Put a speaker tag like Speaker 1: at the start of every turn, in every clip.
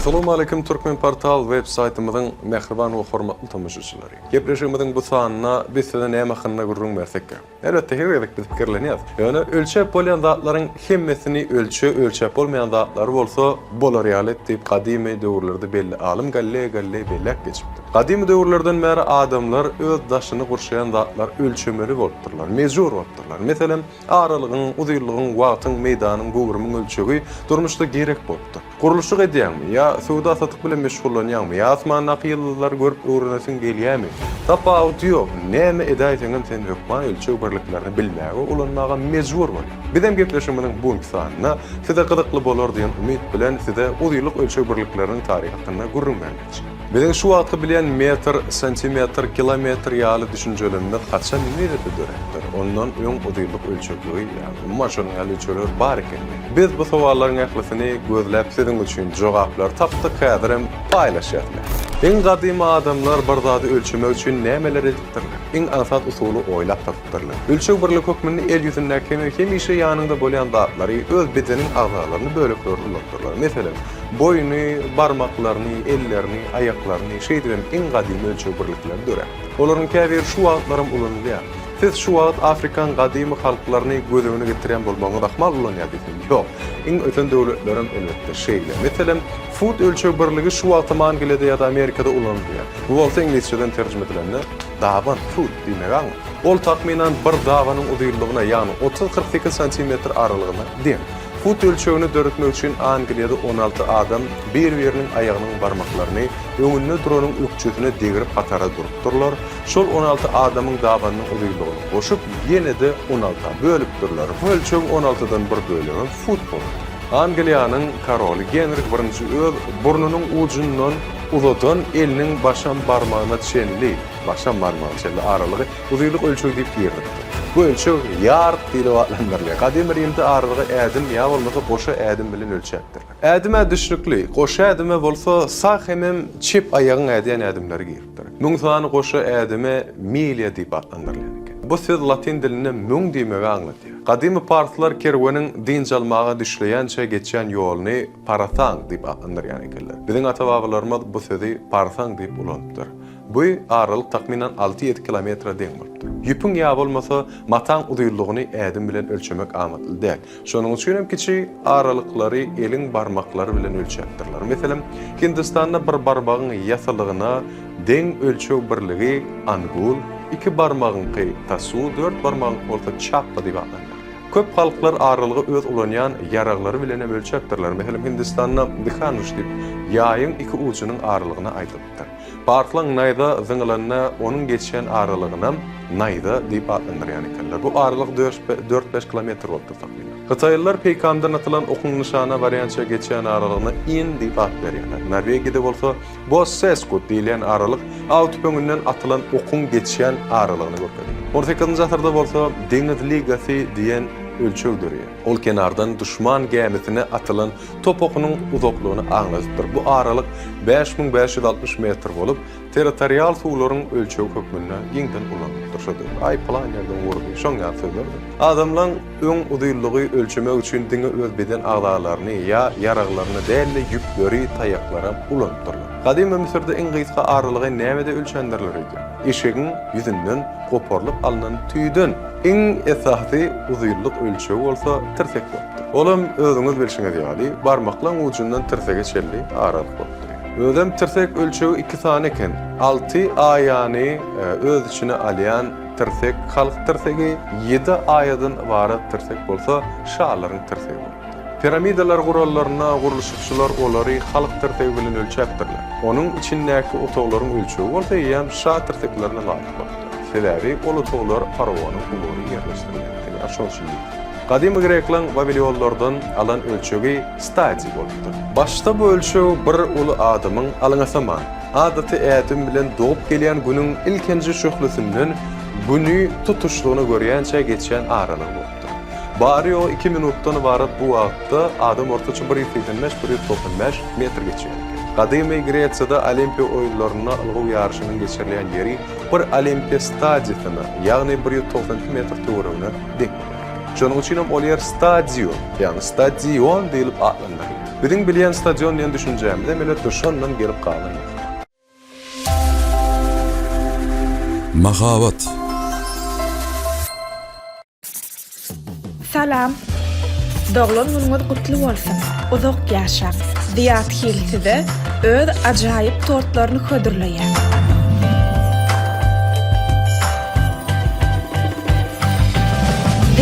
Speaker 1: Assalamualeýkum Türkmenportal web saýtymyzyň mähriban we hormatly tomaşaçylary. Gepleşigimiziň bu sanynda biz size näme hakynda gürrüň bersekkä? Elbetde her gezek biz pikirlenýäs. Ýöne ölçäp bolýan zatlaryň hemmesini ölçe, ölçäp bolmaýan zatlary bolsa bolar ýaly et diýip gadymy döwürlerde belli alym Galleý Galleý belläp geçipdir. Gadymy döwürlerden bäri adamlar öz daşyny gurşaýan zatlary ölçemeli bolupdyrlar, mejbur bolupdyrlar. Meselem, aralygyň, uzynlygyň, wagtyň, meýdanyň, göwrümiň ölçegi durmuşda gerek bolupdyr. Gurluşyk edýäňmi, ýa söwda-satyk bilen meşgullanýaňmy, ýa asmandaky ýyldyzlary görüp öwrenesiň gelýärmi, tapawudy ýok, näme edäýseňem sen hökman ölçeg birliklerini bilmäge, ulanmaga mejbur bolýaň. Bizem gepleşigimiziň bu günki sanynda size gyzykly bolar diýen umyt bilen size uzynlyk ölçeg birlikleriniň taryhy hakynda gürrüň bermekçi. Biziň şu wagtky bilýän metr, santimetr, kilometr ýaly düşünjelerimiz haçan nirede döräpdir? Ondan öň uzynlyk ölçegligi ýa umuman şonuň ýaly ölçegler bar ekenmi? Biz bu sowallaryň ählisini gözläp siziň üçin jogaplary tapdyk häzirem paýlaşýas. Iň gadymy adamlar bir zady ölçemek üçin nämeler edipdirler? Iň aňsat usuly oýlap tapypdyrlar. Ölçeg birligi hökmünde el ýüzündäki hem hemişe ýanyňda bolýan zatlary, öz bedeniň agzalaryny, böleklerini ulanypdyrlar. Meselem, boýuny, barmaklaryny, ellerini, aýaklaryny, şeýdibem iň gadymy ölçeg birlikleri döräpdir. Olaryň käbiri şu wagtlaram ulanylýar. Siz şu wagt Afrikaň gadymy halklaryny göz öňüne getirýän bolmagyňyz ahmal ulanýar diýsem, ýok. Iň ösen döwletlerem elbetde şeýle. Meselem, fut ölçeg birligi şu wagtam Angliýada ýa-da Amerikada ulanylýar. Bu bolsa iňlisçeden terjime edilende daban, foot, diýmegi aňladýar. Ol takmynan bir dabanyň uzynlygyna, ýagny 30-48 santimetr aralygyna deň. Fut ölçegini döretmek üçin Angliýada 16 adam bir-biriniň aýagynyň barmaklaryny öňünde duranyň ökjesine degrip hatara durupdyrlar. Şol 16 adamyň dabanynyň uzynlygyny goşup, ýene-de on alta bölüpdirler. Bu ölçegiň on altydan bir bölegem fut bolupdyr. Angliýanyň koroly Genrih birinji öz burnunyň ujundan uzadan eliniň başam barmagyna çenli, başam barmagyna çenli aralygy uzynlyk ölçegi diýip girizipdir. Bu ölçeg ýard diýlip atlandyrylýar. Gadymy Rimde aralygy ädim ýa bolmasa goşa ädim bilen ölçäpdirler. Ädim-ä düşnükli, goşa ädime bolsa sag hemem çep aýagyň ädýän ädimleri giripdir. Müň sany goşa ädime milýa diýip atlandyrylýan eken. Bu söz latyn dilinde müň diýmegi aňladýar. Gadymy parslar kerweniň dynç almaga düşleýänçä geçýän ýoluny parasaň diýip atlandyrýan ekenler. Biziň ata-babalarymyz bu sözi parsaň diýip ulanypdyr. Bu aralyk takmynan alty-ýedi kilometre deň bolupdyr. Ýüpüň ýa bolmasa mataň uzynlygyny ädim bilen ölçemek amatly däl. Şonuň üçin hem kiçi aralyklary eliň barmaklary bilen ölçäpdirler. Meselem, Hindistanda bir barmagyň ýasylygyna deň ölçeg birligi angul, iki barmagyňky tasu, dört barmagyňky bolsa çappa diýip atlandyrylýar. Köp halklar aralygy öz ulanýan ýaraglary bilen hem ölçäpdirler. Meselem, Hindistanda dhanus diýip, ýaýyň iki ujunyň aralygyna aýdylypdyr. Parslaň naýza zyňylanda onuň geçýän aralygynam naýza diýip atlandyrýan ekenler. Bu aralyk dört-bäş kilometr bolupdyr takmynan. Hytaýlylar peýkamdan atylan okuň nyşana barýança geçýän aralygyna in diýip at berýärler. Norwegiýada bolsa bosseskut diýilýän aralyk aw tüpeňinden atylan okuň geçýän aralygyny görkezýär. On sekizinji asyrda bolsa deňiz ligasy diýen ölçeg döreýär. Ol kenardan duşman gämisine atylan top okunyň uzaklygyny aňladypdyr. Bu aralyk 5560 metr bolup, territorial suwlaryň ölçegi hökmünde giňden ulanylypdyr. Şo döwür. Aý, pylan ýerden urdy. Şoň ýaly sözlerdir. Adamlaň öň uzynlygy ölçemek üçin diňe öz beden agzalaryny ýa ýaraglaryny däl-de, ýüpleri, taýaklaram ulanypdyrlar. Gadymy Müsürde iň gysga aralygy nämede ölçändirler öýdýäň? Eşegiň ýüzünden goparylyp alnan tüýden. Iň esasy uzynlyk ölçegi bolsa tirsek bolupdyr. Olam özüňiz bilşiňiz ýaly, barmaklaň ujundan tirsege çenli aralyk bolup durýar. Özem tirsek ölçegi iki sany eken. Alty aýany öz içine alýan tirsek halk tirsegi, ýedi aýadan ybarat tirsek bolsa şalaryň tirsegi bolupdyr. Piramidalar gurallarynda gurluşykçylar olary halk tirsegi bilen ölçäpdirler. Onuň içindäki otaglaryň ölçegi bolsa eýýäm şa tirseklerine laýyk bolupdyr. Sebäbi ol otaglar faraonyň gubury ýerleşdirilen eken, ýa şol üçin diýipdir. Gadymy grekleň wawilionlardan alan ölçegi stadiý bolupdyr. Başda bu ölçeg bir uly adamyň alňasaman, adaty ädim bilen dogup gelýän günüň ilkinji şöhlesinden Güni tutuşlygyna görýänçä geçýän aralygy bolupdyr. Bary-ýogy iki minutdan ybarat bu wagtda adam ortaça bir 185, bir 195 metr geçýän eken. Gadymy Gresiýada Olimpiýa oýunlarynda ylgaw ýaryşynyň geçirilýän ýeri bir Olimpiýa stadiýasyna, ýagny bir 192 metr töweregine deň bolýar eken. Şonuň üçinem ol ýer stadion, ýagny stadion diýlip atlandyrylýar. Biziň bilýän stadion diýen düşünjämizem elbetde şondan gelip galan ýaly.
Speaker 2: Mahabat.
Speaker 3: Salam! Doglan günüňiz gutly bolsun! Uzak ýaşaň! Zyýat Hil size öz ajaýyp tortlaryny hödürleýär.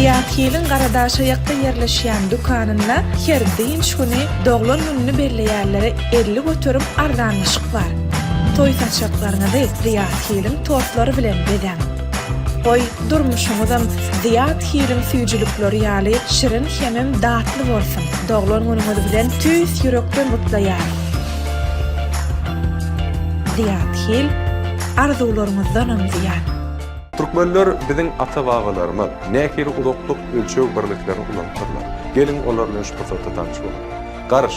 Speaker 3: Zyýat Hiliň Garadaşaýakda ýerleşýän dükanynda her dynç güni doglan gününi belleýänlere 50% arzanlaşyk bar. Toý saçaklaryňyzy Zyýat Hiliň tortlary bilen bezäň! Goý, durmuşyňyzam Zyýat Hiliň süýjülikleri ýaly şirin hemem datly bolsun! Doglan günüňiz bilen tüýs ýürekden gutlaýarys! Zyýat Hil, arzuwlaryňyzdanam zyýat!
Speaker 1: Türkmenler biziň ata-babalarymyz nähili uzaklyk ölçeg birliklerini ulanypdyrlar? Geliň olar bilen şu pursatda tanyş bolalyň. Garyş.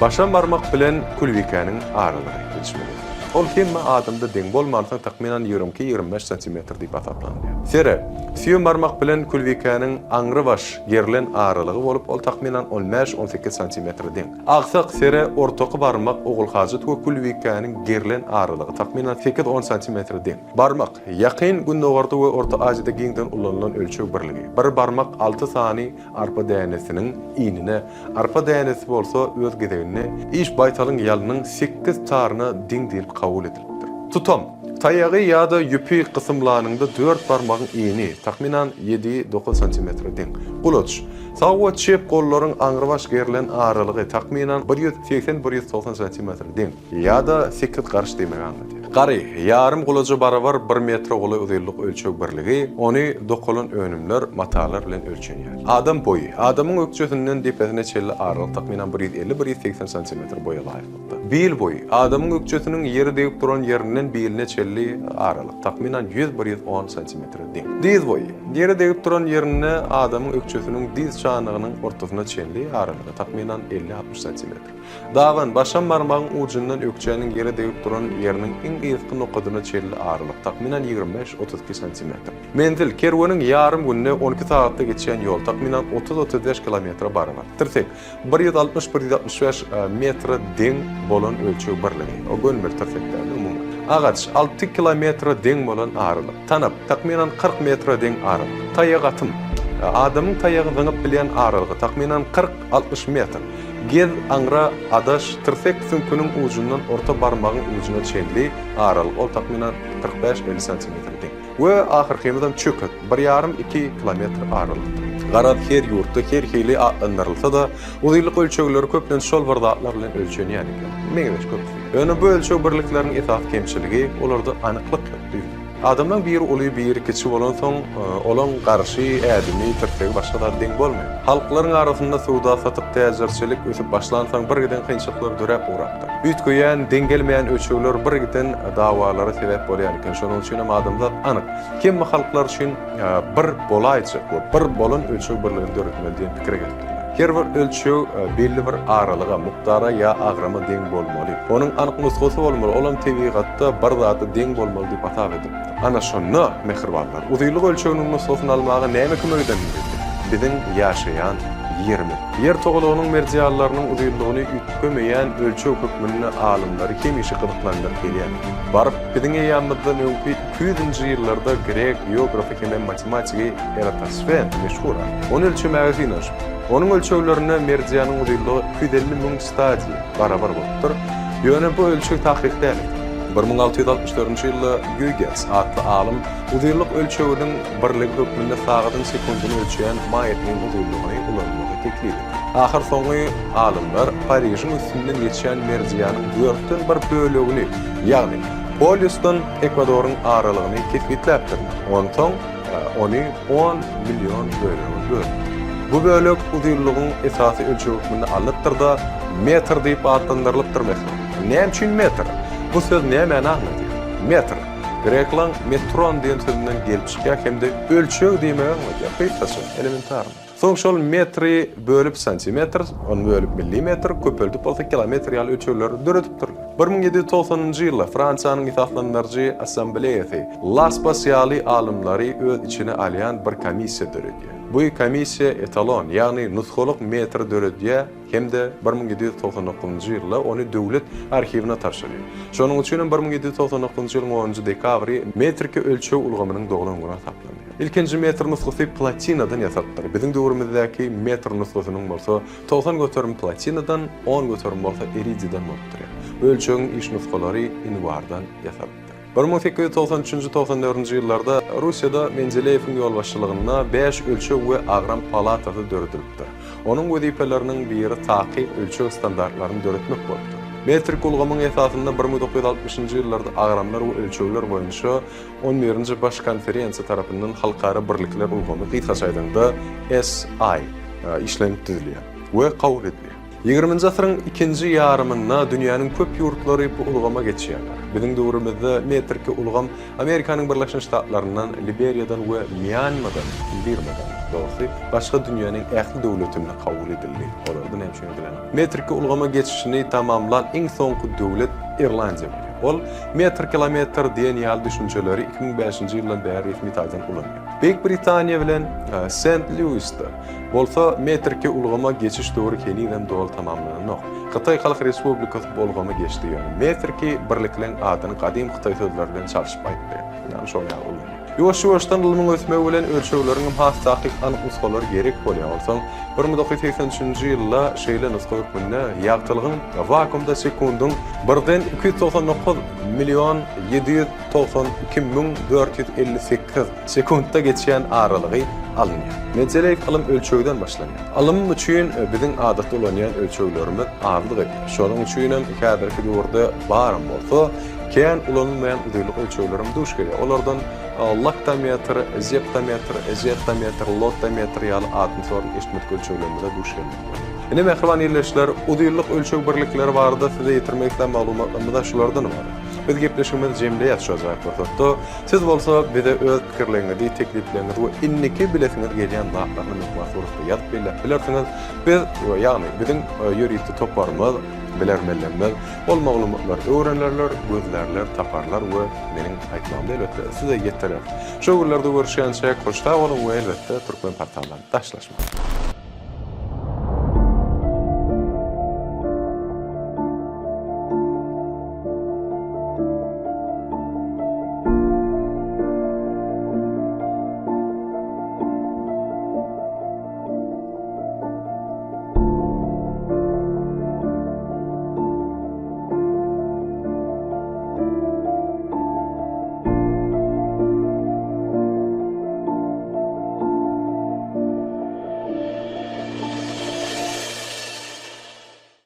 Speaker 1: Başam barmak bilen külbikäniň aralygy bilşimiz. Ol hemme adamda deň bolmansoň takmynan 22, 25 santimetr diýip hasaplanylýar. Sere, süýem barmak bilen külbikäniň aňrybaş gerilen aralygy bolup, ol takmynan 15, 18 santimetre deň. Agsak sere ortaky barmak ogulhajat we külbikäniň gerilen aralygy takmynan 8, 10 santimetre deň. Barmak, Ýakyn Gündogarda we Orta Aziýada giňden ulanylan ölçeg birligi. Bir barmak alty sany arpa dänesiniň inine, arpa dänesi bolsa öz gezeginde iş baýtalyň ýalynyň sekiz taryna deň diýlip kabul edilipdir. Tutam, taýagy ýa-da ýüpi gysymlanyňda dört barmagyň ini, takmynan, ýedi, dokuz santimetre deň. Gulaç, sag we çep gollaryň aňrybaş gerlen aralygy, takmynan, bir 180, bir 190 santimetre deň. Ýa-da sekiz garyş diýmegi aňladýar. Gary, ýarym gulaja barabar bir metre golaý uzynlyk ölçeg birligi, ony dokalan önümler, matalar bilen ölçenýär. Adam boýy, adamyň ökjesinden depesine çenli aralyk takmynan 150, 180 santimetr boýa laýyklykda. Bil boýy, adamyň ökjesiniň ýere degip duran ýerinden biline çenli aralyk, takmynan 100, 110 santimetre deň. Dyz boýy, ýere degip duran ýerinde adamyň ökjesiniň dyz çanagynyň ortasyna çenli aralygy, takmynan 50, 60 santimetr. Daban, başam barmagyň ujundan ökjäniň ýere degip duran ýeriniň iň yzky nokadyna çenli aralyk, takmynan 25, 32 santimetr. Menzil, kerweniň ýarym günde, 12 sagatda geçýän ýol, takmynan 30, 35 kilometre barabar. Tirsek, 160, 165 metre deň bolan ölçeg birligi. O göni bir tirsek däl-de, umuman. Agaç, 6 kilometre deň bolan aralyk. Tanap, takmynan 40 metre deň aralyk. Taýak atym, adamyň taýagy zyňyp bilýän aralygy, takmynan 40, 60 metr. Gez, aňra, adaş, tirsek süňküniň ujundan orta barmagyň ujuna çenli aralyk, ol takmynan 45, 50 santimetre deň. We ahyrkymyzam çöket, bir ýarym, iki kilometr aralykdyr. Garaz, her ýurtda her hili atlandyrylsa-da, uzynlyk ölçegleri köplenç şol bir zatlar bilen ölçenýän eken. Meňzeş köpüsi. Ýöne bu ölçeg birlikleriniň esasy kemçiligi, olarda anyklyk ýok düýbünden. Adamlaň biri uly, biri kiçi bolansoň, olaň garşy, ädimi, tirsegi başga zat deň bolmaýar. Halklaryň arasynda söwda-satyk, täjirçilik ösüp başlansoň birgiden kynçylyklar döräp ugrapdyr. Üýtgeýän, deň gelmeýän ölçegler birgiden dawalara sebäp bolýan eken. Şonuň üçinem adamzat anyk, hemme halklar üçin bir bolaýjak we bir bolan ölçeg birligini döretmeli diýen pikire gelipdirler. Her bir ölçeg belli bir aralyga, mukdara ýa agrama deň bolmaly. Onuň anyk nusgasy bolmaly, olam tebigatda bir zada deň bolmaly diýip hasap edilipdir. Ana şonda, mähribanlar, uzynlyk ölçeginiň nusgasyny almaga näme kömek edenini bildik? Biziň ýaşaýan Ýerimiz. Ýer togalagynyň meridianlarynyň uzynlygyny üýtgemeýän ölçeg hökmünde alymlary hemişe gyzyklandyryp gelýär. Baryp, biziň eýýamymyzdan öňki 200-nji ýyllarda grek geografy hemem matematigi Eratosfen meşhur alym ony ölçemäge synanyşypdyr. Onuň ölçeglerinde meridianyň uzynlygy 250 müň stadiýa barabar bolupdyr. Ýöne bu ölçeg takyk däl eken. 1664-nji ýylda Gýugens atly alym uzynlyk ölçeginiň birligi hökmünde sagadyň sekundyny ölçeýän maýatnigiň uzynlygyny ulanmagy teklip etdi. Ahyrsoňy alymlar Parižiň üstünden geçýän meridianyň dörtden bir bölegini, ýagny polýusdan ekwadoryň aralygyny kesgitläpdirler. Onsoň ony on million bölege bölüpdir. Bu bölek uzynlygyň esasy ölçegi hökmünde alnypdyr-da, metr diýip atlandyrylypdyr meselem. Näme üçin metr? Bu söz nämäni aňladýar? Metr, greklaň metron diýen sözünden gelip çykýar hem-de ölçeg diýmegi aňladýar. Gysgaça, elementarny. Soň şol metri bölüp santimetr, ony bölüp millimetr, köpeldip bolsa kilometr ýaly ölçegleri döredipdirler. 1790-njy ýylda Fransiýanyň esaslandyryjy assambleýasy Laspas ýaly alymlary öz içine alýan bir komissiýa döredýär. Bu komissiýa etalon, ýagny nusgalyk metr döredýär hem-de 1799-njy ýylda ony döwlet arhiwine tabşyrýar. Şonuň üçin hem 1799-njy ýylyň onunjy dekabry metriki ölçeg ulgamynyň doglan güni hasaplanýar. Ilkinji metr nusgasy platinadan ýasalypdyr. Biziň döwrümizdäki metr nusgasynyň bolsa 90% platinadan, 10% bolsa iridiýden bolup durýar. Bu ölçegiň iş nusgalary inwardan ýasalypdyr. 1893-nji, 94-nji ýyllarda Russiýada Mendeleýewiň ýolbaşçylygynda bäş ölçeg we agram palatasy döredilipdir. Onuň wezipeleriniň biri takyk ölçeg standartlaryny döretmek bolupdyr. Metrik ulgamyň esasynda 1960-njy ýyllarda agramlar we ölçegler boýunça On birinji Baş konferensiýa tarapyndan Halkara birlikler ulgamy, gysgaça aýdaňda, SI, işlenip düzülýär we kabul edilýär. Ýigriminji asyryň ikinji ýarymynda dünýäniň köp ýurtlary bu ulgama geçýärler. Biziň döwrümizde metriki ulgam Amerikanyň Birleşen Ştatlaryndan, Liberiýadan we Mýanmadan, Birmadan, dogrusy, başga dünýäniň ähli döwletinde kabul edildi. Olarda näme üçin edilenok? Metriki ulgama geçişini tamamlan iň soňky döwlet Irlandiýa bolýar. Ol metr-kilometr diýen ýaly düşünjeleri 2005-nji ýyldan bäri resmi taýdan ulanýar. Beýik Britaniýa bilen Sent-Lýuisde bolsa metriki ulgama geçiş döwri henizem doly tamamlananok. Hytaý Halk Respublikasy bu ulgama geçdi, ýöne metriki birlikleň adyny gadym hytaý sözleri bilen çalşyp aýtdy. Ýagny şol ýaly ulanýar. Ýuwaş-ýuwaşdan ylmyň ösmegi bilen ölçegleriňem has takyk anyk nusgalary gerek bolýar. Onsoň 1983-nji ýylda şeýle nusga hökmünde ýagtylygyň wakuumda sekundyň birden 299 million 792 458 sekuntda geçýän aralygy alynýar. Mendeleýew ylym ölçegden başlanýar. Ylym üçin biziň adaty ulanýan ölçeglerimiz azlyk edýär. Şonuň üçinem häzirki döwürde baram bolsa, Kän ulanylmaýan uzynlyk ölçeglerem duş gelýär. Olardan laktometr, zeptometr, zettometr, lottometr ýaly adyny sorun eşitmedik ölçeglerimize duş gelmek bolýar. Ine mähriban ildeşler, uzynlyk ölçeg birlikleri barada size ýetirmek islän maglumatlarymyz-a şulardan ybarat. Biz gepleşigimizi jemleýäs şu ajaýyp pursatda. Siz bolsa bize öz pikirleriňizi, teklipleriňizi we indiki bilesiňiz gelýän zatlaryny hökman suratda ýazyp belläp bilersiňiz. Biz, ýagny biziň ýörite toparymyz, bilermenlerimiz Ol maglumatlary öwrenerler, gözlärler, taparlar we meniň aýtmagymda elbetde size ýetirer. Şu günlerde görüşýänçäk hoş sag boluň we elbetde Türkmen portaldan daşlaşmaň.